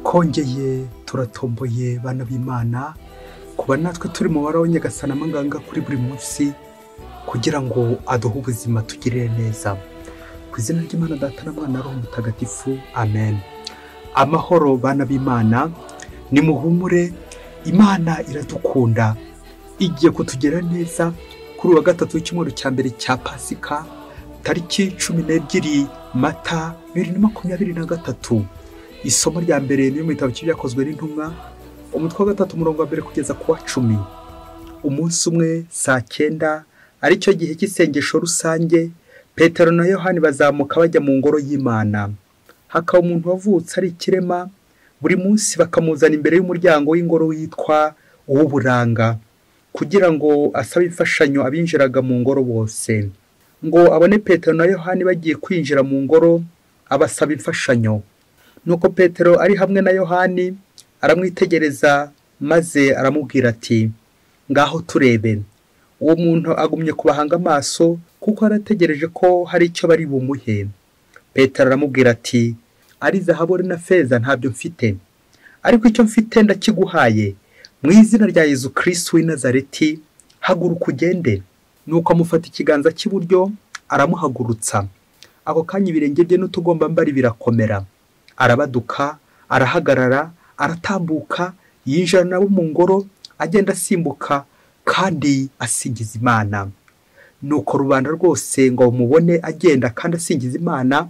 Kongeye turatomboye bana b'Imana kuba natwe turi mu mubare wa Nyagasani amanganga kuri buri munsi kugira ngo aduhe ubuzima tugirire neza. Ku izina ry'Imana Data na Mwana na Roho Mutagatifu, amen. Amahoro bana b'Imana, nimuhumure, Imana iradukunda, igiye kutugera neza. Kuri wa gatatu w'icyumweru cya mbere cya Pasika, tariki 12 Mata 2023. Isomo rya mbere ni mu gitabo cy'Ibyakozwe n'Intumwa, umutwe wa 3 umurongo wa 1 kugeza ku wa 10. Umunsi umwe saa 9, aricyo gihe cy'isengesho rusange, Petero na Yohani bazamuka bajya mu ngoro y'Imana. Hakaba umuntu wavutse ari ikirema, buri munsi bakamuzana imbere y'umuryango w'ingoro witwa uw'uburanga, kugira ngo asabe imfashanyo abinjiraga mu ngoro bose. Ngo abone Petero na Yohani bagiye kwinjira mu ngoro, abasaba imfashanyo. Nuko Petero ari hamwe na Yohani aramwitegereza, maze aramubwira ati: "Ngaho turebe." Uwo muntu agumye kubahanga amaso, kuko yarategereje ko hari icyo bari bumuhe. Petero aramubwira ati: "Ari zahabu na feza ntabyo mfite, ariko icyo mfite ndakiguhaye. Mu izina rya Yezu Kristo w'i Nazareti, haguruka ugende." Nuko amufata ikiganza cy'iburyo aramuhagurutsa. Ako kanya ibirenge bye n'utugombambari birakomera. Arabaduka, arahagarara, aratambuka, yinjira nabo mu ngoro, agenda asimbuka kandi asingiza Imana. Nuko rubanda rwose ngo bamubone agenda kandi asingiza Imana,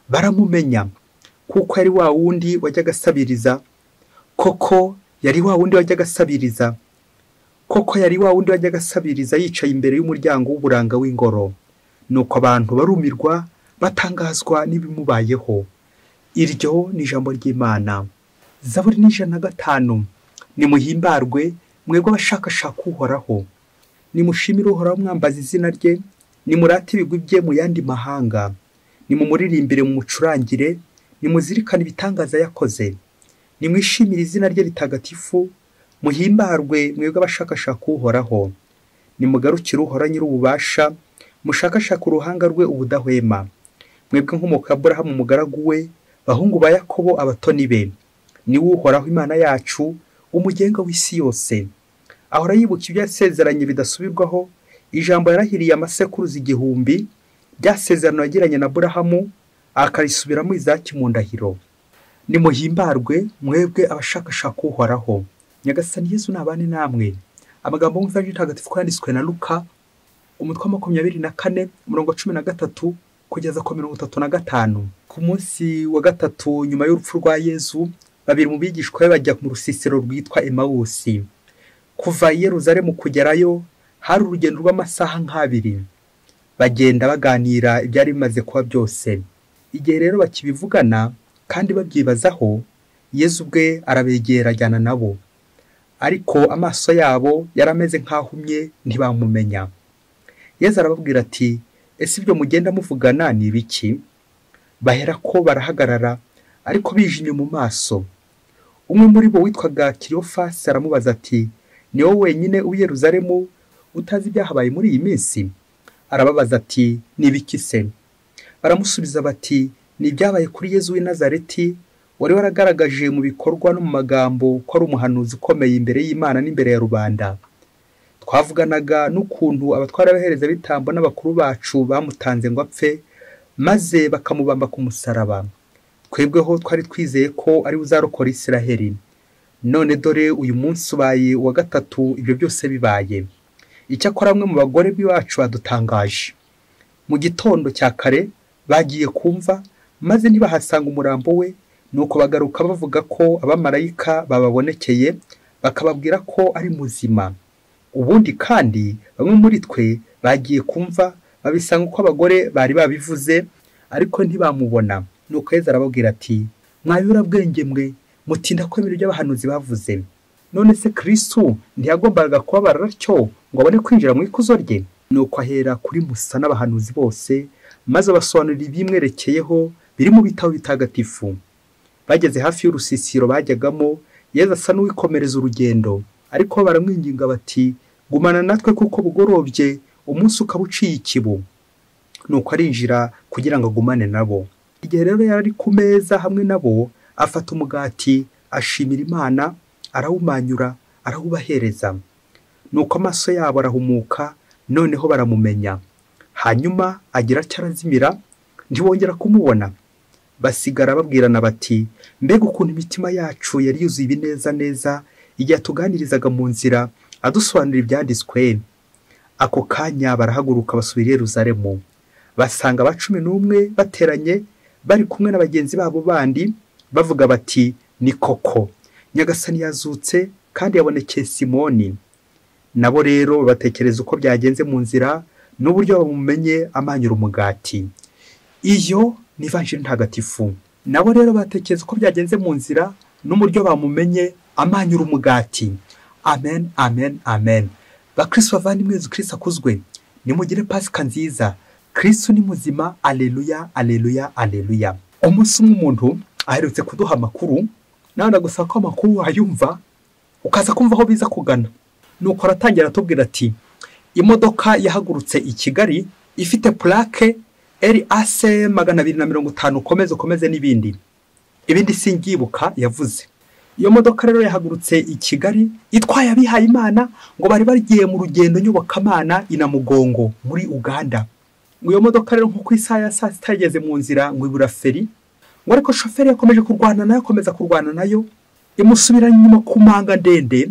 baramumenya, kuko yari wa wundi wajyaga asabiriza. Koko yari wa wundi wajyaga asabiriza. Koko yari wa wundi wajyaga asabiriza yicaye imbere y'umuryango w'uburanga w'ingoro. Nuko abantu barumirwa, batangazwa n'ibimubayeho. Iryo ni ijambo ry'Imana. Zaburi ni 105. Nimuhimbarwe mwebwe abashakashaka Uhoraho. Nimushimire Uhoraho mwambaza izina rye, nimurate ibigwi bye mu yandi mahanga. Nimumuririmbire mumucurangire, nimuzirikane ibitangaza yakoze. Nimwishimire izina rye ritagatifu, muhimbarwe mwebwe abashakashaka Uhoraho. Nimugarukire Uhoraho Nyir'ububasha, mushakashaka uruhanga rwe ubudahwema. Mwebwe nkomoka ya Aburahamu umugaragu we, bahungu ba Yakobo abatoni be. Ni we Uhoraho Imana yacu, umugenga w'isi yose. Ahora yibuka ibyo yasezeranye bidasubirwaho, ijambo yarahiriye amasekuruza 1000, ryasezerano yagiranye na Aburahamu, akarisubiramo Izaki mu ndahiro. Nimuhimbarwe mwebwe abashakashaka Uhoraho. Nyagasani Yezu nabane namwe. Amagambo y'Ivanjiri Ntagatifu yanditswe na Luka, umutwe wa 24 umurongo 13 kugeza ku 35. Ku munsi wa gatatu nyuma y'urupfu rwa Yezu, babiri mu bigishwa be bajya mu rusisiro rwitwa Emawusi. Kuva i Yerusalemu kugerayo hari urugendo rw'amasaha nk'abiri. Bagenda baganira ibyari bimaze kuba byose. Igihe rero bakibivugana kandi babyibazaho, Yezu ubwe arabegera ajyana nabo. Ariko amaso yabo yarameze nk'ahumye, ntibamumenya. Yezu arababwira ati: "Ese ibyo mugenda muvugana ni ibiki?" Bahera ko barahagarara, ariko bijimye mu maso. Umwe muri bo witwaga Kiliyofasi aramubaza ati: "Ni wowe wenyine u'i Yerusalemu utazi ibyahabaye muri iyi minsi?" Arababaza ati: "Ni ibiki se?" Baramusubiza bati: "Ni ibyabaye kuri Yezu w'i Nazareti, wari waragaragaje mu bikorwa no mu magambo ko ari umuhanuzi ukomeye imbere y'Imana n'imbere ya rubanda. Twavuganaga n'ukuntu abatwara b'abaherezabitambo n'abakuru bacu bamutanze ngo apfe, maze bakamubamba ku musaraba. Twebweho twari twizeye ko ari uzarokora Isiraheli. None dore uyu munsi ubaye uwa gatatu ibyo byose bibaye. Icyakora bamwe mu bagore b'iwacu badutangaje. Mu gitondo cya kare bagiye kumva, maze ntibahasanga umurambo we, nuko bagaruka bavuga ko abamarayika bababonekeye, bakababwira ko ari muzima. Ubundi kandi bamwe muri twe bagiye kumva, babisanga uko abagore bari babivuze, ariko ntibamubona." Nuko Yezu arababwira ati: "Mwabiburabwenge mwe, mutinda kwemera ibyo abahanuzi bavuze. None se Kristo ntiyagombaga kubabara atyo ngo abone kwinjira mu ikuzo rye?" Nuko ahera kuri Musa n'abahanuzi bose, maze abasobanurira ibimwerekeyeho biri mu bitabo bitagatifu. Bageze hafi y'urusisiro bajyagamo, Yezu asa n'uwikomereza urugendo, ariko baramwinginga bati: "Gumana natwe kuko bugorobye, umunsi ukaba uciye ikibu." Nuko arinjira kugira ngo agumane nabo. Igihe rero yari ari ku meza hamwe nabo, Afata umugati, ashimira Imana, arawumanyura, arawubahereza. Nuko amaso yabo arahumuka, noneho baramumenya. Hanyuma agira atya arazimira, ntibongera kumubona. Basigara babwirana bati: mbega ukuntu imitima yacu yari yuzuye ibineza neza igihe atuganirizaga mu nzira adusobanurira ibyanditswe. Ako kanya barahaguruka basubira i Yerusalemu, basanga aba 11 bateranye bari kumwe na bagenzi babo bandi, bavuga bati: ni koko Nyagasani yazutse kandi yabonekeye Simoni. Nabo rero batekereza uko byagenze mu nzira n'uburyo bamumenye amanyura umugati. Iyo ni Ivanjiri ntagatifu. Nabo rero batekereza uko byagenze mu nzira n'uburyo bamumenye amanyura umugati. Amen, amen, amen. Bakristo bavandimwe, Yezu Kristo akuzwe. Nimugire Pasika nziza. Kristo ni muzima. Alleluya, alleluya, alleluya. Umunsi umwe umuntu aherutse kuduha amakuru, nawe ndagusaba ko amakuru wayumva ukaza kumva aho biza kugana. Nuko aratangira atubwira ati: imodoka yahagurutse i Kigali ifite plaque RAC 250 ukomeze ukomeze n'ibindi. Ibindi singibuka yavuze. Iyo modoka rero yahagurutse i Kigali itwaye abihaye Imana ngo bari bagiye mu rugendo nyobokamana inamugongo muri Uganda. Ngo iyo modoka rero nko ku isaha ya saa sita yageze mu nzira ngo ibura feri, ngo ariko shoferi yakomeje kurwana nayo, akomeza kurwana nayo, imusubira inyuma ku manga ndende.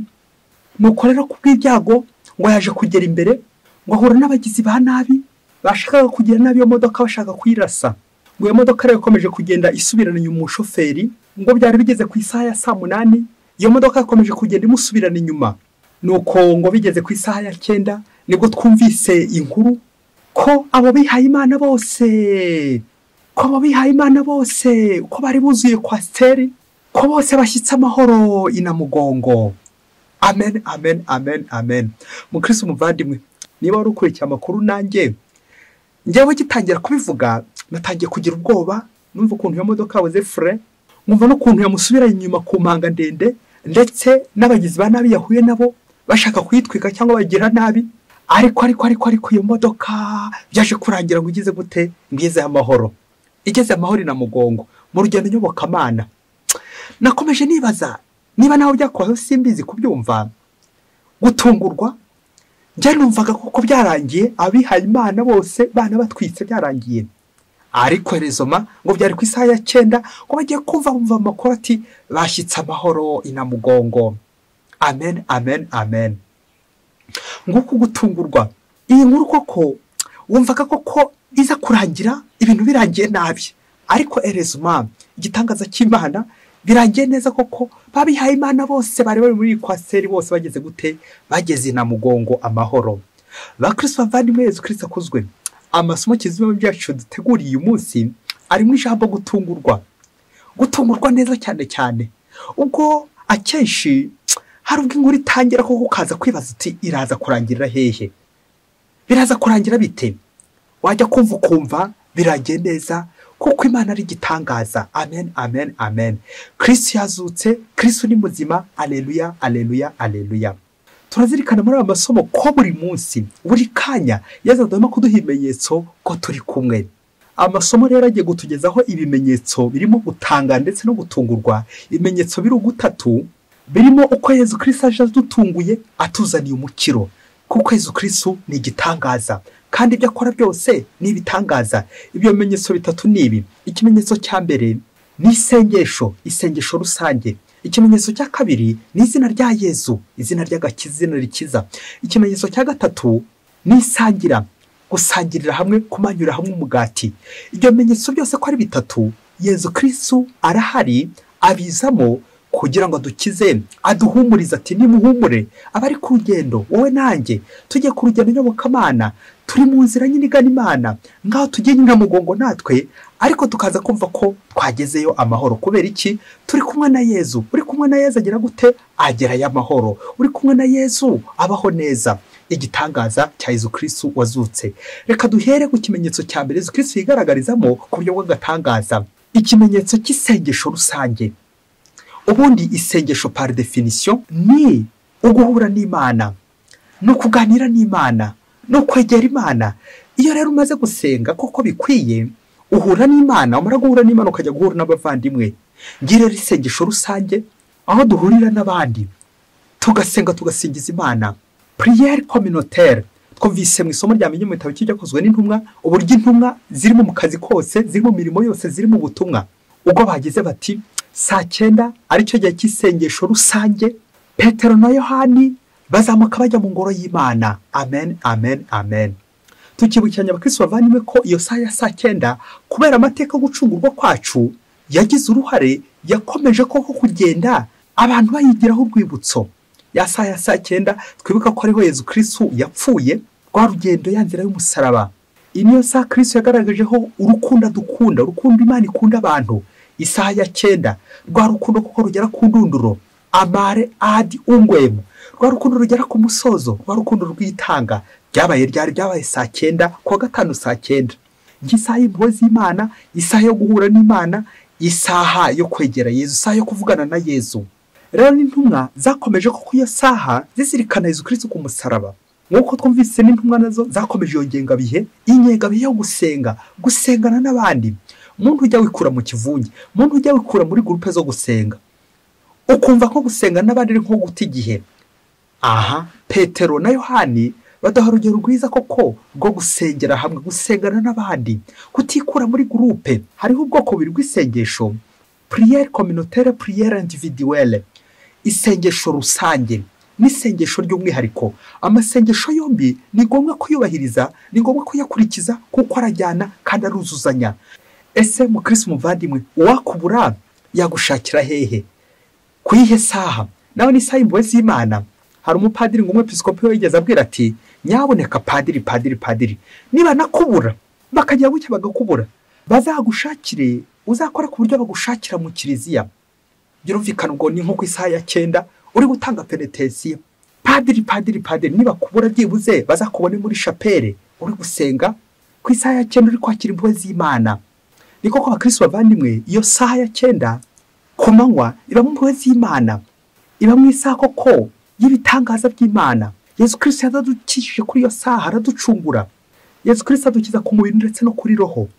Nuko rero kubw'ibyago ngo yaje kugera imbere, ngo ahura n'abagizi ba nabi bashakaga kugira nabi iyo modoka, bashaka kuyirasa. Ngo iyo modoka rero yakomeje kugenda isubirana inyuma umushoferi, ngo byari bigeze ku isaha ya saa 8, iyo modoka yakomeje kugenda imusubirana inyuma. Nuko ngo bigeze ku isaha ya 9 nibwo twumvise inkuru ko abo bihaye Imana bose, ko abo bihaye Imana bose ko bari buzuye kwasiteri, ko bose bashyitse amahoro inamugongo. Amen, amen, amen, amen. Mukristo muvandimwe, niba wari ukurikiye amakuru nanjye njyewe gitangira kubivuga natangiye kugira ubwoba, numva ukuntu iyo modoka yabuze fure, nkumva n'ukuntu yamusubira inyuma ku manga ndende, ndetse n'abagizi ba nabi yahuye nabo bashaka kuyitwika cyangwa bagira nabi. Ariko ariko ariko ariko iyo modoka byaje kurangira ngo igeze gute? Ngeze amahoro. Igeze amahoro inamugongo mu rugendo nyobokamana. Nakomeje nibaza niba naho byakoze simbizi kubyumva, gutungurwa. Njye numvaga kuko byarangiye abihaye Imana bose bana batwitse byarangiye. Ariko rezoma ngo byari ku isaha ya 9 ngo bagiye kumva bumva amakuru ati bashyitse amahoro inamugongo. Amen, amen, amen. Nguko gutungurwa. Iyi nkuru koko wumvaga koko iza kurangira ibintu birangiye nabi, ariko erezoma igitangaza cy'Imana birangiye neza koko. Babihaye Imana bose bari bari muri kwaseri bose bageze gute? Bageze inamugongo amahoro. Bakristo bavandimwe, Yezu Kristo akuzwe. Amasomo kizima byacu duteguriye uyu munsi ari mu ijambo gutungurwa. Gutungurwa neza cyane cyane ubwo akenshi hari ubwo inkuru itangira koko ukaza kwibaza uti iraza kurangirira hehe, biraza kurangira bite? Wajya kumva ukumva biragiye neza kuko Imana ari igitangaza. Amen, amen, amen. Kristo yazutse, Kristo ni muzima. Alleluya, alleluya, alleluya. Turazirikana muri aya masomo ko buri munsi, buri kanya Yezu adahwema kuduha ibimenyetso ko turi kumwe. Amasomo rero agiye kutugezaho ibimenyetso birimo gutanga ndetse no gutungurwa, ibimenyetso biri ugutatu birimo uko Yezu Kristo aje adutunguye atuzaniye umukiro, kuko Yezu Kristo ni igitangaza kandi ibyo akora byose ni ibitangaza. Ibyo bimenyetso bitatu ni ibi: ikimenyetso cya mbere ni isengesho, isengesho rusange. Ikimenyetso cya kabiri ni izina rya Yezu, izina ry'agakiza, izina rikiza. Ikimenyetso cya gatatu ni isangira, gusangirira hamwe, kumanyura hamwe umugati. Ibyo bimenyetso byose ko ari bitatu, Yezu Kristo arahari, abizamo kugira ngo adukize, aduhumurize ati nimuhumure. Abari ku rugendo, wowe nanjye tujye ku rugendo nyobokamana, turi mu nzira nyine igana Imana, ngaho tugiye nyiramugongo natwe, ariko tukaza kumva ko twagezeyo amahoro. Kubera iki? Turi kumwe na Yezu. Uri kumwe na Yezu agira gute? Agerayo amahoro. Uri kumwe na Yezu abaho neza. Igitangaza cya Yezu Kristo wazutse. Reka duhere ku kimenyetso cya mbere Yezu Kristo yigaragarizamo ku buryo bw'agatangaza, ikimenyetso cy'isengesho rusange. Ubundi isengesho par definition ni uguhura n'Imana, no kuganira n'Imana, no kwegera Imana. Iyo rero umaze gusenga koko bikwiye, uhura n'Imana, umara guhura n'Imana ukajya guhura n'abavandimwe. Ngira isengesho rusange aho duhurira n'abandi tugasenga tugasingiza Imana, prière communautaire. Twumvise mu isomo rya menye mu gitabo cy'Ibyakozwe n'intumwa uburyo intumwa zirimo mu kazi kose, ziri mu mirimo yose, ziri mu butumwa. Ubwo bagize bati saa 9 aricyo gihe cy'isengesho rusange, Petero na Yohani bazamuka bajya mu ngoro y'Imana. Amen, amen, amen. Tukibukiranya abakristo bavandimwe ko iyo saha ya saa 9 kubera amateka yo gucungurwa kwacu yagize uruhare, yakomeje koko kugenda abantu bayigiraho urwibutso. Ya saha ya saa 9 twibuka ko ariho Yezu Kristo yapfuye rwa rugendo ya nzira y'umusaraba. Iyi niyo saha Kristo yagaragajeho urukundo dukunda, urukundo Imana ikunda abantu. Isaha ya 9 rwa rukundo kuko rugera ku ndunduro, amare adi ungwemu, rwa rukundo rugera ku musozo, rwa rukundo rwitanga. Byabaye ryari? Byabaye saa 9 kuwa gatanu saa 9. Isaha y'impuhwe z'Imana, isaha yo guhura n'Imana, isaha yo kwegera Yezu, isaha yo kuvugana na Yezu. Rero n'intumwa zakomeje ko iyo saha zizirikana Yezu Kristo ku musaraba. Nk'uko twumvise n'intumwa nazo zakomeje iyo ngengabihe, ingengabihe yo gusenga, gusengana n'abandi. Umuntu ujya wikura mu kivunge, umuntu ujya wikura muri groupe zo gusenga, ukumva ko gusenga n'abandi ari nko guta igihe. Aha Petero na Yohani baduha urugero rwiza koko rwo gusengera hamwe, gusengana n'abandi, kutikura muri groupe. Hariho ubwoko bubiri bw'isengesho, prière communautaire, prière individuelle, isengesho rusange n'isengesho ry'umwihariko. Amasengesho yombi ni ngombwa kuyubahiriza, ni ngombwa kuyakurikiza kuko arajyana kandi aruzuzanya. Ese mukristo muvandimwe, uwakubura yagushakira hehe? Kuyihe saha? Nawe ni isaha y'impuhwe z'Imana. Hari umupadiri ngo umwepiskopi we yigeze abwira ati nyaboneka padiri, padiri, padiri, niba nakubura bakajya bucya bagakubura, bazagushakire, uzakora ku buryo bagushakira mu kiliziya. Birumvikana ubwo ni nko ku isaha ya 9 uri gutanga penetensiyo. Padiri, padiri, padiri, niba kubura byibuze bazakubone muri chapelle uri gusenga ku isaha ya 9 uri kwakira impuhwe z'Imana. Ni koko abakristo bavandimwe, iyo saha ya 9 ku manywa iba mu mpuhwe z'Imana, iba mu isaha koko y'ibitangaza by'Imana. Yezu Kristo yadukijije kuri iyo saha, araducungura. Yezu Kristo adukiza ku mubiri ndetse no kuri roho.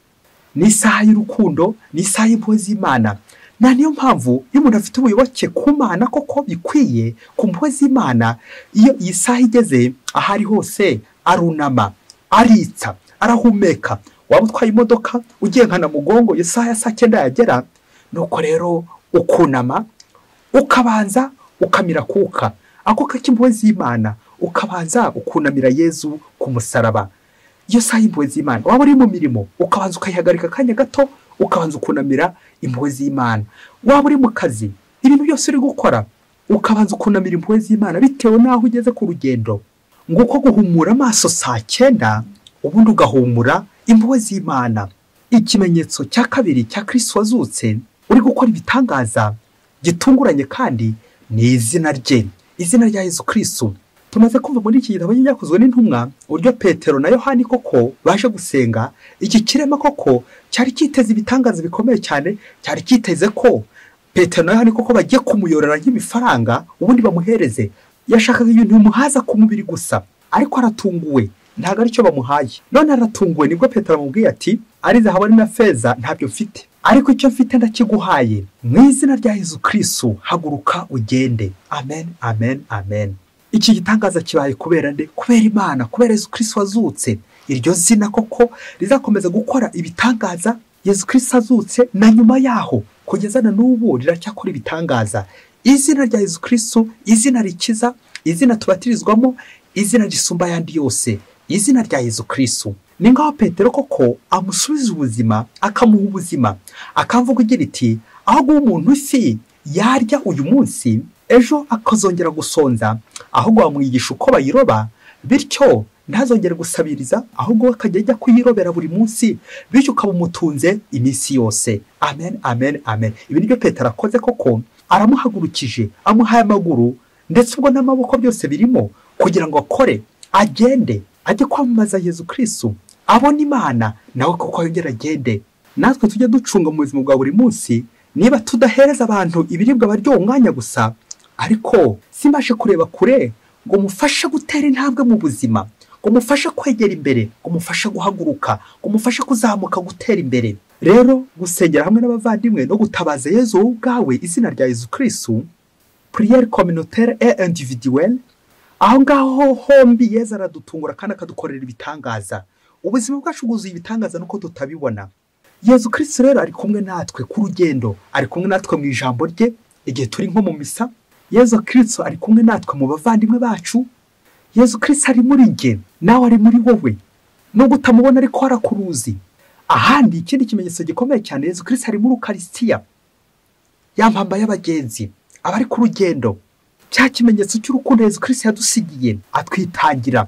Ni isaha y'urukundo, ni isaha y'impuhwe z'Imana. Na niyo mpamvu iyo umuntu afite ubuyoboke ku Mana koko bikwiye, ku mpuhwe z'Imana, iyo iyi saha igeze ahari hose arunama, aritsa, arahumeka. Waba utwaye imodoka ugiye nka Namugongo, iyo saha ya saa 9 yagera, nuko rero ukunama, ukabanza ukamira kuka ako k'impuhwe z'Imana, ukabanza ukunamira Yezu ku musaraba. Iyo saha y'impuhwe z'Imana, waba uri mu mirimo ukabanza ukayihagarika akanya gato, ukabanza ukunamira impuhwe z'Imana. Waba uri mu kazi, ibintu byose uri gukora, ukabanza ukunamira impuhwe z'Imana bitewe n'aho ugeze ku rugendo. Nguko guhumura amaso saa 9, ubundi ugahumura impuhwe z'Imana. Ikimenyetso cya kabiri cya Kristo wazutse uri gukora ibitangaza gitunguranye kandi ni izina rye, izina rya Yezu Kristo. Tumaze kumva muri iki gitabo cy'Ibyakozwe n'intumwa uburyo Petero na Yohani koko baje gusenga. Iki kirema koko cyari kiteze ibitangaza bikomeye cyane, cyari kiteze ko Petero na Yohani koko bagiye kumuyorera nk'ibifaranga ubundi bamuhereze. Yashakaga ibintu bimuhaza ku mubiri gusa, ariko aratunguwe, ntabwo aricyo bamuhaye. None aratunguwe, nibwo Petero amubwiye ati ari zahabu na feza ntabyo mfite, ariko icyo mfite ndakiguhaye, mu izina rya Yezu Kristo haguruka ugende. Amen, amen, amen. Iki gitangaza kibaye kubera nde? Kubera Imana, kubera Yezu Kristo wazutse. Iryo zina koko rizakomeza gukora ibitangaza. Yezu Kristo azutse na nyuma yaho kugeza na n'ubu riracyakora ibitangaza. Izina rya Yezu Kristo, izina rikiza, izina tubatirizwamo, izina risumba ayandi yose, izina rya Yezu Kristo. Ni ngaho Petero koko amusubiza ubuzima, akamuha ubuzima, akamvuga igira iti aho guha umuntu ifi yarya uyu munsi ejo akazongera gusonza, ahubwo bamwigisha uko bayiroba, bityo ntazongere gusabiriza, ahubwo akajya ajya kuyirobera buri munsi, bityo ukaba umutunze iminsi yose. Amen, amen, amen. Ibi nibyo Petero akoze koko, aramuhagurukije, amuhaye amaguru ndetse ubwo n'amaboko byose birimo kugira ngo akore, agende ajye kwamamaza Yezu Kristo, abone Imana nawe koko yongera agende. Natwe tujye ducunga mu buzima bwa buri munsi, niba tudahereza abantu ibiribwa baryo umwanya gusa, ariko simbashe kureba kure ngo mufashe gutera intambwe mu buzima, ngo mufashe kwegera imbere, ngo mufashe guhaguruka, ngo mufashe kuzamuka gutera imbere. Rero gusengera hamwe n'abavandimwe no gutabaza Yezu wowe ubwawe, izina rya Yezu Kristu, prière communautaire et individuelle, aho ngaho hombi Yezu aradutungura kandi akadukorera ibitangaza. Ubuzima bwacu bwuzuye ibitangaza nuko tutabibona. Yezu Kristu rero ari kumwe natwe ku rugendo, ari kumwe natwe mu ijambo rye igihe turi nko mu misa. Yezu Kristu ari kumwe natwe mu bavandimwe bacu. Yezu Kristu ari muri njye, nawe ari muri wowe, nubwo utamubona ariko arakuruzi. Ahandi ikindi kimenyetso gikomeye cyane, Yezu Kristu ari muri Ukaristiya, ya mpamba y'abagenzi abari ku rugendo, cya kimenyetso cy'urukundo Yezu Kristu yadusigiye atwitangira.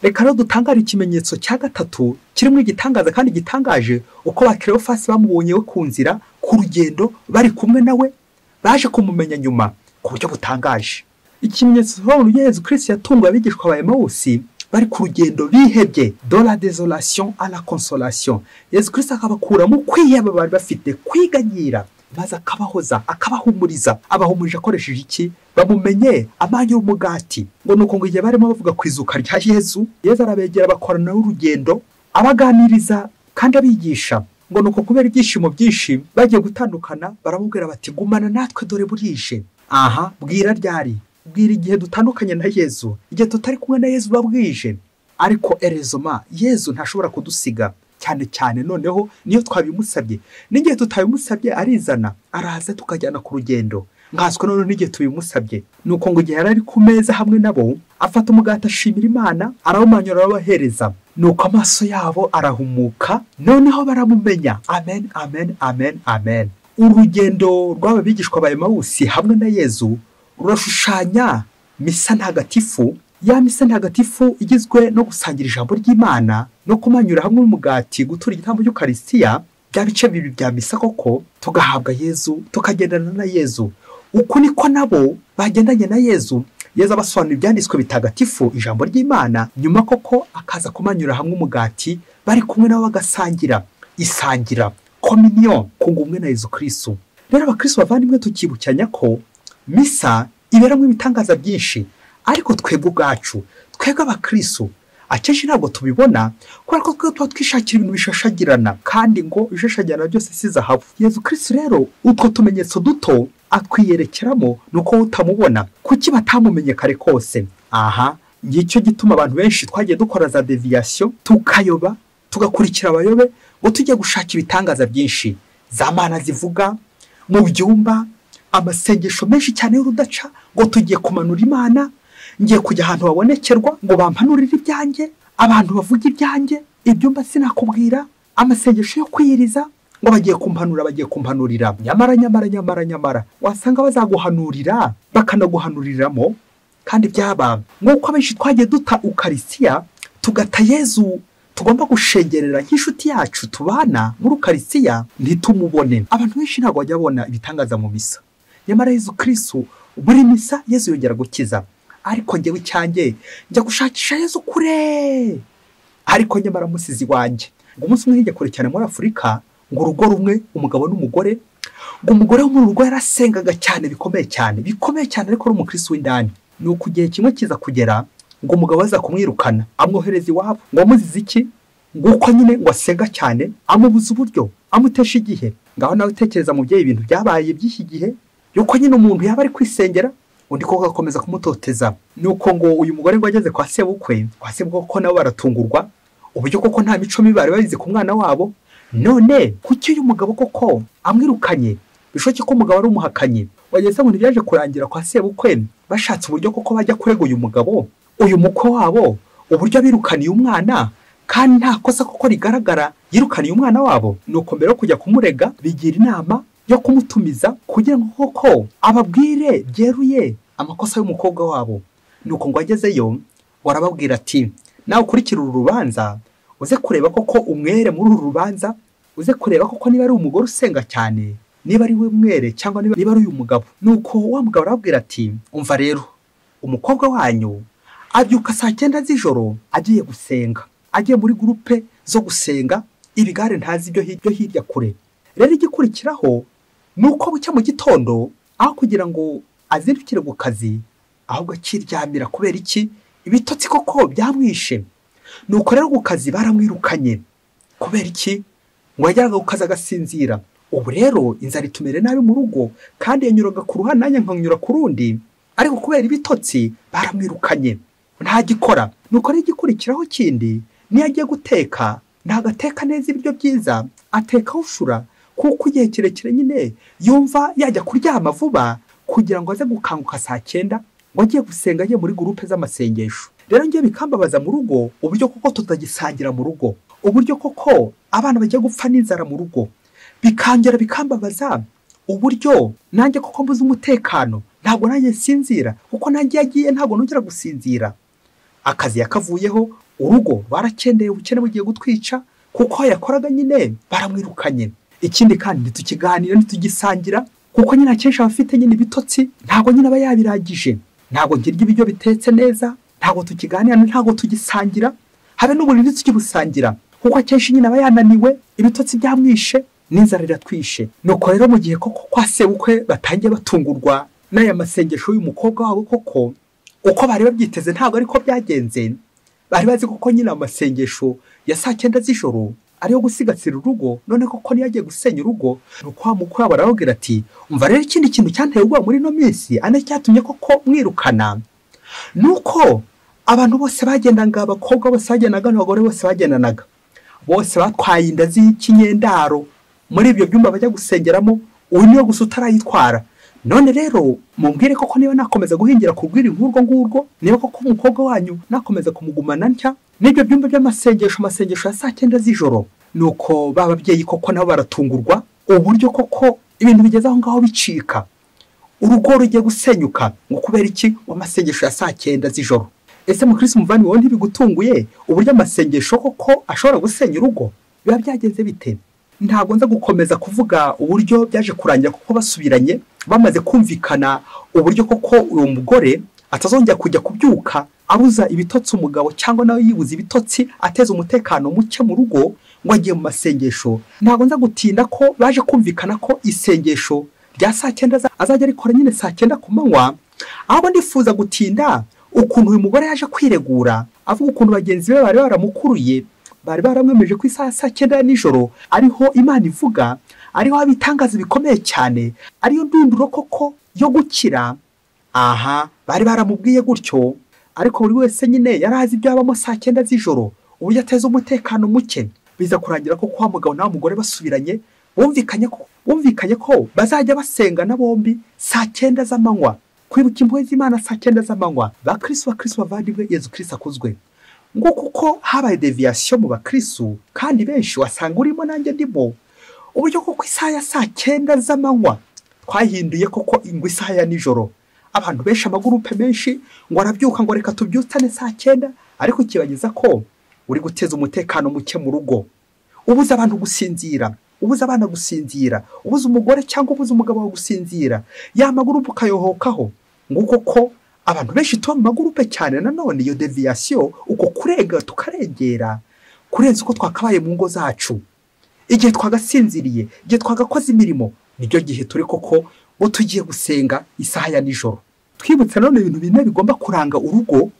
Reka rero dutangare ikimenyetso cya gatatu kirimo igitangaza kandi gitangaje, uko ba Cleophas bamubonye we ku nzira ku rugendo bari kumwe nawe, baje kumumenya nyuma ku buryo butangaje. Ikimenyetso cy'ukuntu Yezu Kristu yatunguye abigishwa ba Emawusi bari ku rugendo bihebye, de la désolation à la consolation. Yezu Kristu akabakura mu kwiheba bari bafite, kwiganyira, maze akabahoza, akabahumuriza. Abahumurije akoresheje iki? Bamumenye amanyura umugati. Ngo nuko ngo igihe barimo bavuga ku izuka rya Yezu, Yezu arabegera bakorana n'urugendo, abaganiriza kandi abigisha. Ngo nuko kubera ibyishimo byinshi bagiye gutandukana, baramubwira bati gumana natwe dore burije. Aha bwira ryari? Bwira igihe dutandukanye na Yezu, igihe tutari kumwe na Yezu babwije. Ariko erezoma Yezu ntashobora kudusiga, cyane cyane noneho niyo twabimusabye. N'igihe tutabimusabye arizana, araza tukajyana ku rugendo. Nkanswe noneho n'igihe tubimusabye. Nuko ngo igihe yari ku meza hamwe nabo, afata umugati ashimira Imana, arawumanyura arabahereza. Nuko amaso yabo arahumuka, noneho baramumenya. Amen, amen, amen, amen. Urugendo rw'aba bigishwa ba Emawusi hamwe na Yezu rurashushanya misa ntagatifu. Ya misa ntagatifu igizwe no gusangira ijambo ry'Imana no kumanyura hamwe umugati, gutura igitambo cy'Ukaristiya, bya bice bibiri bya misa koko, tugahabwa Yezu, tukagendana na Yezu. Uko niko nabo bagendanye na Yezu. Yezu abasobanurira ibyanditswe bitagatifu, ijambo ry'Imana, nyuma koko akaza kumanyura hamwe umugati bari kumwe nabo bagasangira isangira, communion, kunga ubumwe na Yezu Kristu. Rero abakristo bavandimwe, tukibukanya ko misa iberamo ibitangaza byinshi, ariko twebwe ubwacu, twebwe abakristo, akenshi ntabwo tubibona kubera ko twe tuba twishakira ibintu bishashagirana, kandi ngo ibishashagirana byose si zahabu. Yezu Kristu rero utwo tumenyetso duto atwiyerekeramo, nuko utamubona. Kuki batamumenye kare kose? Aha ngicyo gituma abantu benshi twagiye dukora za deviation, tukayoba, tugakurikira abayobe ngo tujye gushaka ibitangaza byinshi, za mana zivuga mu byumba, amasengesho menshi cyane y'urudaca, ngo tugiye kumanura Imana, ngiye kujya ahantu babonekerwa ngo bampanurire ibyanjye, abantu bavuga ibyanjye, ibyumba sinakubwira, amasengesho yo kwiyiriza ngo bagiye kumpanura, bagiye kumpanurira. Nyamara nyamara nyamara nyamara wasanga bazaguhanurira bakanaguhanuriramo, kandi byaba nk'uko abenshi twagiye duta Ukaristiya, tugata Yezu tugomba gushengerera nk'inshuti yacu tubana muri Ukaristiya, ntitumubone. Abantu benshi ntabwo bajya babona ibitangaza mu misa, nyamara Yezu Kristu buri misa Yezu yongera gukiza. Ariko njyewe icyanjye njya gushakisha Yezu kure, ariko nyamara musizi wanjye. Ngo umunsi umwe hirya kure cyane muri Afurika, ngo urugo rumwe, umugabo n'umugore, ngo umugore wo mu rugo yarasengaga cyane bikomeye cyane, bikomeye cyane, ariko ari umukristo w'indani. Nuko igihe kimwe kiza kugera, ngo umugabo aza kumwirukana, amwohereza iwabo. Ngo amuzize iki? Ngo uko nyine ngo asenga cyane, amubuza uburyo, amutesha igihe. Ngaho nawe utekereza mubyeyi ibintu byabaye by'iki gihe, yuko nyine umuntu yaba ari kwisengera, undi koko agakomeza kumutoteza. Nuko ngo uyu mugore ngo ageze kwa sebukwe, kwa sebukwe koko nabo baratungurwa, uburyo koko nta mico mibi bari babizi ku mwana wabo. None kuki uyu mugabo koko amwirukanye? Bishoboke ko umugabo ari umuhakanyi. Wageze ngo ntibyaje kurangira kwa sebukwe bashatse uburyo koko bajya kurega uyu mugabo, uyu mukwe wabo, uburyo abirukaniye umwana, kandi nta kosa koko rigaragara yirukaniye umwana wabo. Nuko mbere yo kujya kumurega, bigira inama yo kumutumiza kugira ngo koko ababwire byeruye amakosa y'umukobwa wabo. Nuko ngo agezeyo warababwira ati nawe ukurikira uru rubanza, uze kureba koko umwere muri uru rubanza, uze kureba koko niba ari umugore usenga cyane, niba ari we mwere cyangwa niba ari uyu mugabo. Nuko wa mugabo arababwira ati umva rero, umukobwa wanyu abyuka saa 9 z'ijoro agiye gusenga, agiye muri groupe zo gusenga, ibigare ntazi ibyo hirya kure. Rero igikurikiraho nuko bucya mu gitondo, aho kugira ngo azindukire ku kazi, ahubwo akiryamira. Kubera iki? Ibitotsi koko byamwishe. Nuko rero ku kazi baramwirukanye. Kubera iki? Ngo yajyaga ku kazi agasinzira. Ubu rero inzara itumere nabi mu rugo, kandi yanyuraga ku ruhande nanjye nkanyura ku rundi, ariko kubera ibitotsi baramwirukanye ntagikora. Nuko rero igikurikiraho kindi, niyo agiye guteka ntabwo ateka neza ibiryo byiza, ateka awushura, kuko igihe kirekire nyine yumva yajya kuryama vuba kugira ngo aze gukanguka saa 9 ngo agiye gusenga, agiye muri gurupe z'amasengesho. Rero ngiye bikambabaza mu rugo uburyo koko tutagisangira mu rugo, uburyo koko abana bagiye gupfa n'inzara mu rugo. Bikangera bikambabaza uburyo nanjye koko mbuze umutekano, ntabwo nanjye nsinzira, kuko nanjye yagiye ntabwo nongera gusinzira. Akazi yakavuyeho, urugo barakendeye, ubukene bugiye gutwica, kuko yakoraga nyine baramwirukanye. Ikindi kandi ntitukiganira, ntitugisangira, kuko nyine akenshi aba afite nyine ibitotsi, ntabwo nyine aba yabiragije. Ntabwo nkirya ibiryo bitetse neza, ntabwo tukiganira, ntabwo tugisangira, habe n'uburiri tukibusangira, kuko akenshi nyine aba yananiwe, ibitotsi byamwishe, n'inzara iratwishe. Nuko rero mu gihe koko kwa sebukwe batangiye batungurwa n'aya masengesho y'uyu mukobwa wabo, koko uko bari babyiteze ntabwo ariko byagenze. Bari bazi koko nyine amasengesho ya saa 9 z'ijoro ariyo gusigasira urugo, none koko niyo agiye gusenya urugo. Nuko wa mukwe wabo arababwira ati umva rero ikindi kintu cyanteye ubwoba muri ino minsi, ane cyatumye koko mwirukana, nuko abantu bose bagendaga, abakobwa bose bagendaga n'abagore bose bagendanaga, bose batwaye inda z'ikinyendaro muri ibyo byumba bajya gusengeramo, uyu niwe gusa utarayitwara. None rero mumbwire koko niba nakomeza guhingira ku rwiri nk'urwo ngurwo, niba koko umukobwa wanyu nakomeza kumugumana ntya n'ibyo byumba by'amasengesho, amasengesho ya saa 9 z'ijoro. Nuko ba babyeyi koko nabo baratungurwa uburyo koko ibintu bigeze aho ngaho bicika, urugo rugiye gusenyuka ngo kubera iki? Amasengesho ya saa 9 z'ijoro. Ese mukristo muvandimwe, wowe ntibigutunguye uburyo amasengesho koko ashobora gusenya urugo? Biba byagenze bite? Ntabwo nza gukomeza kuvuga uburyo byaje kurangira, kuko basubiranye bamaze kumvikana uburyo koko uwo mugore atazongera kujya kubyuka abuza ibitotsi umugabo, cyangwa nawe yibuza ibitotsi ateza umutekano muke mu rugo ngo agiye mu masengesho. Ntabwo nza gutinda ko baje kumvikana ko isengesho rya saa 9 azajya rikora nyine saa 9 ku manywa. Ahubwo ndifuza gutinda ukuntu uyu mugore yaje kwiregura avuga ukuntu bagenzi be bari baramukuruye, bari baramwemeje ko isaha saa 9 nijoro ariho Imana ivuga, ariho abitangaza bikomeye cyane, ariyo ndunduro koko yo gukira. Aha bari baramubwiye gutyo, ariko buri wese nyine yarazi ibyo abamo saa 9 z'ijoro, uburyo ateza umutekano muke. Biza kurangira ko kwa mugabo na mugore basubiranye, bumvikanye ko bazajya basengana bombi saa 9 z'amanywa, kwibuka impuhwe z'Imana saa 9 z'amanywa. Bakristo bavandimwe, Yezu Kristo akuzwe. Ngo kuko habaye deviation mu bakristo, kandi benshi wasanga urimo nanjye ndimo, uburyo koko isaha ya saa 9 z'amanywa twahinduye koko ingwe isaha ya nijoro. Abantu benshi, amagurupe menshi ngo arabyuka ngo reka tubyutane saa 9, ariko kibagiza ko uri guteza umutekano muke mu rugo, ubuza abantu gusinzira, ubuza abana gusinzira, ubuza umugore cyangwa ubuza umugabo wawe gusinzira, ya magurupe ukayohokaho. Nguko ko abantu benshi tuba mu magurupe cyane. Nanone iyo deviation, uko kurega tukarengera kurenza uko twakabaye mu ngo zacu. Igihe twagasinziriye, igihe twagakoze imirimo, nibyo gihe turi koko ngo tugiye gusenga isaha ya nijoro. Twibutse none ibintu bine bigomba kuranga urugo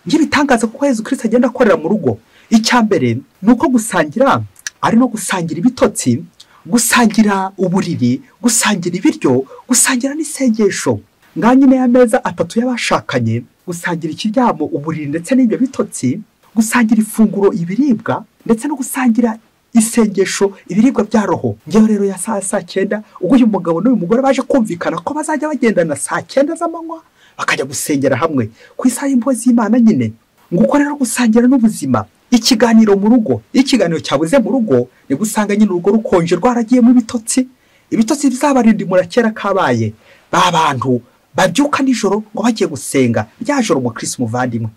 nk'ibitangaza kuko Yezu Kristo agenda akorera mu rugo. Icya mbere ni uko gusangira ari no gusangira ibitotsi, gusangira uburiri, gusangira ibiryo, gusangira n'isengesho. Ngaha nyine y'ameza atatu y'abashakanye, gusangira ikiryamo, uburiri ndetse n'ibyo bitotsi, gusangira ifunguro ibiribwa, ndetse no gusangira isengesho ibiribwa bya roho. Ngewe rero ya saa 9 ubwo uyu mugabo n'uyu mugore baje kumvikana ko bazajya bagendana saa 9 z'amanywa bakajya gusengera hamwe ku isaha y'impuhwe z'Imana nyine. Nguko rero gusangira n'ubuzima, ikiganiro mu rugo. Ikiganiro cyabuze mu rugo ni gusanga nyine urugo rukonje rwaragiyemo ibitotsi, ibitotsi bizabarindimura kera kabaye. Ba bantu babyuka nijoro ngo bagiye gusenga rya joro umukristo muvandimwe.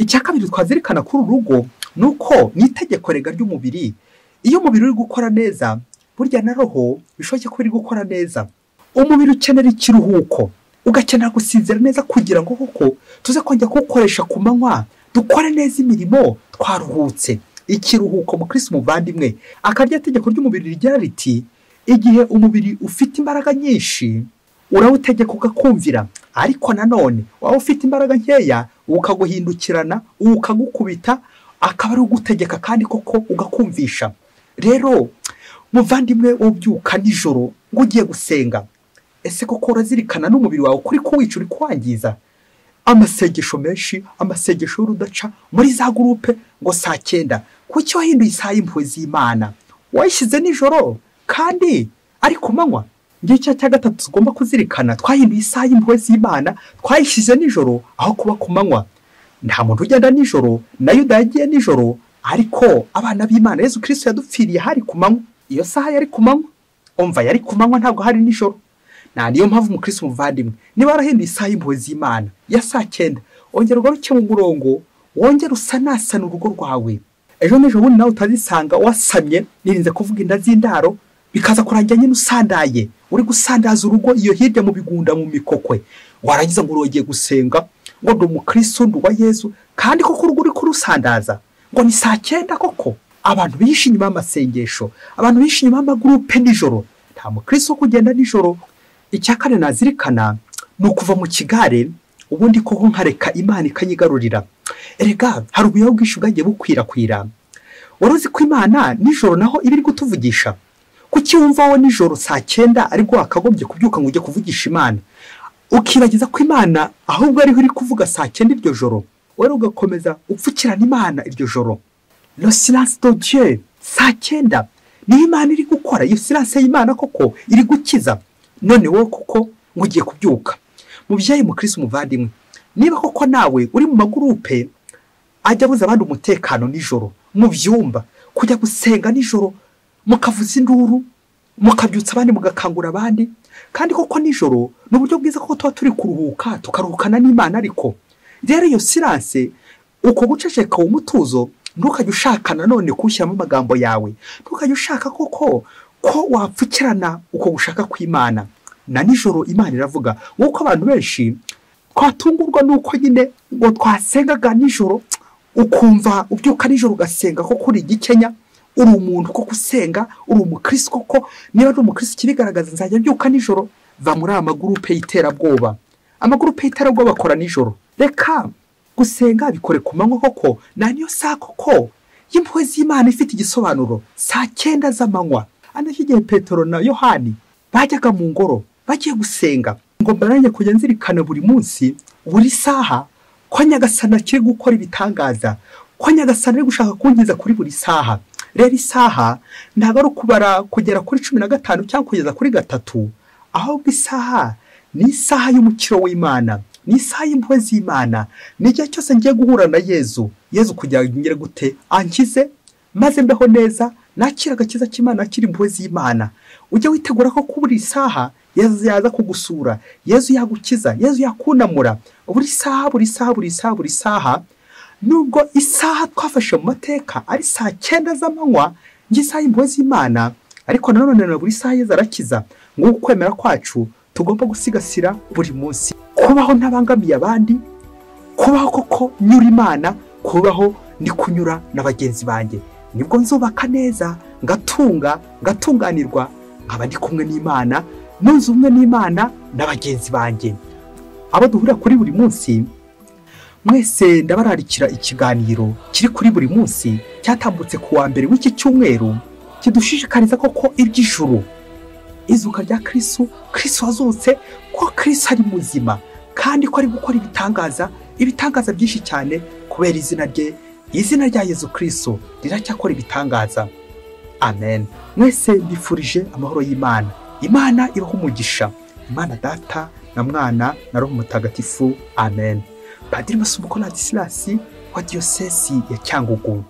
Icya kabiri twazirikana kuri uru rugo nuko ni itegeko rega ry'umubiri. Iyo umubiri uri gukora neza, burya na roho bishoboke ko uri gukora neza. Umubiri ukenera ikiruhuko, ugakenera gusinzira neza kugira ngo koko tuze kongera kuwukoresha ku manywa, dukore neza imirimo twaruhutse. Ikiruhuko mukristo muvandimwe, akarya tegeko ry'umubiri rigira riti igihe umubiri ufite imbaraga nyinshi urawutegeka ugakumvira, ariko nanone waba ufite imbaraga nkeya ukaguhindukirana, ukagukubita, akaba ari ugutegeka kandi koko ugakumvisha. Rero Muvandimwe ubyuka nijoro ngo ugiye gusenga, ese koko urazirikana n'umubiri wawe kuri kuwica uri kwangiza? Amasengesho menshi, amasengesho y'urudaca muri za gurupe ngo saa 9. Kuki wahinduye isaha y'impuhwe z'Imana? Wayishyize nijoro kandi ari ku manywa. Ngicyo cya gatatu tugomba kuzirikana, twahinduye isaha y'impuhwe z'Imana, twayishyize nijoro aho kuba ku manywa. Nta muntu ugenda nijoro, na Yuda yagiye nijoro, ariko abana b'Imana Yesu Kristo yadupfiriye hari ku manywa. Iyo saha yari ku manywa, umva yari ku manywa, ntabwo hari nijoro. Na niyo mpamvu umukristo muvandimwe, niba warahinduye isaha y'impuhwe z'Imana ya saa 9, ongera ugaruke mu murongo, wongere usanasana urugo rwawe. Ejo n'ejo bundi nawe utazisanga wasamye, nirinze kuvuga inda z'indaro, bikaza kurangira nyine usandaye, uri gusandaza urugo iyo hirya mu bigunda mu mikokwe, warangiza ngo ugiye gusenga ngo ndi umukristo ndi uwa Yesu, kandi koko urugo uri kurusandaza ngo ni saa 9 koko. Abantu bihishe inyuma y'amasengesho, abantu bihishe inyuma y'amagurupe nijoro. Nta mukristo kugenda nijoro. Icya kane nazirikana ni ukuva mu kigare, ubundi koko nkareka Imana ikanyigarurira. Erega hari ubuyobe bwinshi bwagiye bukwirakwira. Wari uzi ko Imana nijoro naho iba iri kutuvugisha? Kuki wumva wowe nijoro saa 9 aribwo wakagombye kubyuka ngo ujye kuvugisha Imana, ukibagiza ko Imana ahubwo ariho iri kuvuga saa 9 iryo joro, wowe ugakomeza upfukirana Imana iryo joro? Le silence de Dieu, saa 9 niyo Imana iri gukora. Iyo silence y'Imana koko iri gukiza. None wowe koko ngo ugiye kubyuka. Mubyeyi mukristo muvandimwe, niba koko nawe uri mu magurupe ajya abuza abandi umutekano nijoro mu byumba, kujya gusenga nijoro mukavuza induru, mukabyutsa abandi, mugakangura abandi, kandi koko nijoro ni uburyo bwiza ko tuba turi kuruhuka, tukaruhukana n'Imana. Ariko rero iyo silence, uko guceceka umutuzo, ntukajye ushaka nanone kushyiramo amagambo yawe, ntukajye ushaka koko ko wapfukirana uko gushaka kw'Imana. Na nijoro Imana iravuga. Nk'uko abantu benshi twatungurwa nuko nyine ngo twasengaga nijoro, ukumva ubyuka nijoro ugasenga koko uri igikenya, uri umuntu koko usenga, uri umukristo koko. Niba uri umukristo ikibigaragaza, nzajya mbyuka nijoro. Va muri aya magurupe y'iterabwoba. Amagurupe y'iterabwoba akora nijoro. Reka gusenga bikore ku manywa koko, na niyo saa koko y'impuhwe z'Imana ifite igisobanuro, saa 9 z'amanywa. Anacyo igihe Petero na Yohani bajyaga mu ngoro bagiye gusenga. Ngomba nanjye kujya nzirikana buri munsi, buri saha, ko Nyagasani akiri gukora ibitangaza, ko Nyagasani ari gushaka kunkiza kuri buri saha. Rero isaha ntabwo ari ukubara kugera kuri 15 cyangwa kugeza kuri 3, ahubwo isaha ni isaha y'umukiro w'Imana, ni isaha y'impuhwe z'Imana. Ni igihe cyose ngiye guhura na Yezu, Yezu kugira ngo ngere gute ankize maze mbeho neza, nakira agakiza k'Imana, nakira impuhwe z'Imana. Ujye witegura ko buri saha Yezu yaza kugusura, Yezu yagukiza, Yezu yakunamura. Buri saha, buri saha, buri saha, buri saha. Nubwo isaha twafashe mu mateka ari saa 9 z'amanywa, ngisaha y'impuhwe z'Imana, ariko nanone na buri saha Yezu arakiza. Nguko kwemera kwacu tugomba gusigasira buri munsi, kubaho ntabangamiye abandi, kubaho koko nyura Imana, kubaho ni kunyura na bagenzi banjye. Nibwo nzubaka neza, ngatunga, ngatunganirwa, nkaba ndi kumwe n'Imana, nunze ubumwe n'Imana na bagenzi banjye. Abo duhura kuri buri munsi mwese ndabararikira ikiganiro kiri kuri buri munsi cyatambutse ku wa mbere w'iki cyumweru, kidushishikariza koko iby'ijuru, izuka rya Kristo, Kristo wazutse, ko Kristo ari muzima kandi ko ari gukora ibitangaza, ibitangaza byinshi cyane kubera izina rye. Izina rya Yezu Kristo riracyakora ibitangaza. Amen. Mwese mbifurije amahoro y'Imana. Imana ibahe umugisha. Imana Data na Mwana na Roho Mutagatifu. Amen. Padiri Masumbuko Ladislas wa Diyosezi ya Cyangugu.